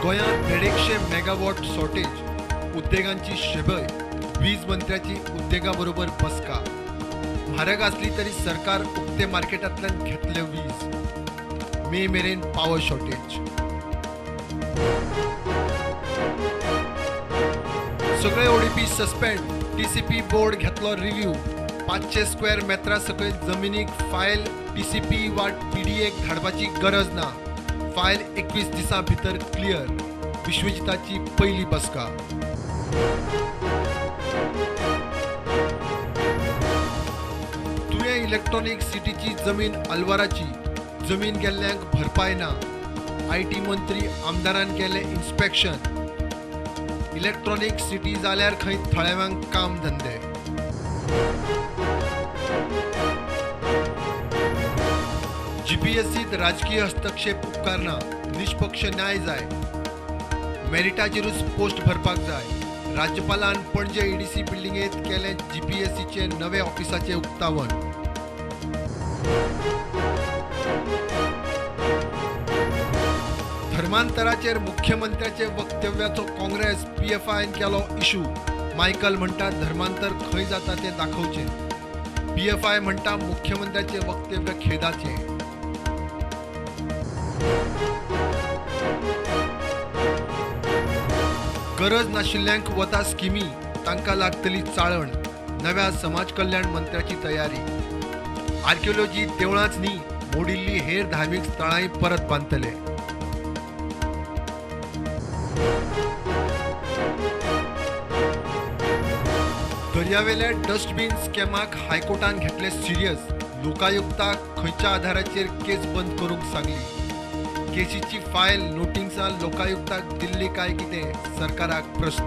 गोंयांत 150 megawatt shortage, उद्देगांची शबय, वीज मंत्र्याची उद्देगा बरोबर बसका. म्हारग आसली तरी सरकार उक्ते मार्केटांतल्यान घेतले वीज. मे मेरेन पावर शॉर्टेज. सगळे ओडीपी सस्पेंड, टीसीपी बोर्ड घेतलो रिव्ह्यू. 500 स्क्वेअर मेत्रा सकयल जमिनीक फायल टीसीपी वा पीडीएक धाडपाची गरज ना. फायल 21 दिसां भितर क्लियर. विश्वजिताची पयली बसका. तुयें इलेक्ट्रॉनिक सिटीची जमीन अल्वाराची, जमीन गेल्ल्यांक भरपाय ना. IT मंत्री आमदारान केलें इन्स्पेक्शन. इलेक्ट्रॉनिक सिटी जाल्यार खंय थळाव्यांक काम धंदे. जीपीएससीत राजकीय हस्तक्षेप उपकारना, निष्पक्ष न्याय जाय. मेरिटाचेरूच पोस्ट भरपाक जाय. राज्यपालान पणजे ईडीसी बिल्डिंगेत केलें जीपीएससीचे नवे ऑफिसाचें उक्तावण. धर्मांतराचेर मुख्यमंत्र्याचे वक्तव्याचो काँग्रेस पीएफआयन केलो इशू. मायकल म्हणटा धर्मांतर खंय जाता तें दाखोवचें. पीएफआय म्हणटा मुख्यमंत्र्याचे वक्तव्य खेदाचें. गरज नाशिल्ल्यांक वता स्किमी, तांकां लागतली चाळण. नव्या समाज कल्याण मंत्र्याची तयारी. आर्किओलॉजी देवळांच न्ही, मोडिल्ली हेर धार्मीक स्थळांय परत बांदतले. दर्यावेल्या डस्टबीन स्कॅमाक हायकोर्टान घेतले सिरियस. लोकायुक्ताक खंयच्या आधाराचेर केस बंद करूंक सांगली. केसीची फायल नोटिसां लोकायुक्ताक दिल्ली काय कितें, सरकाराक प्रस्न.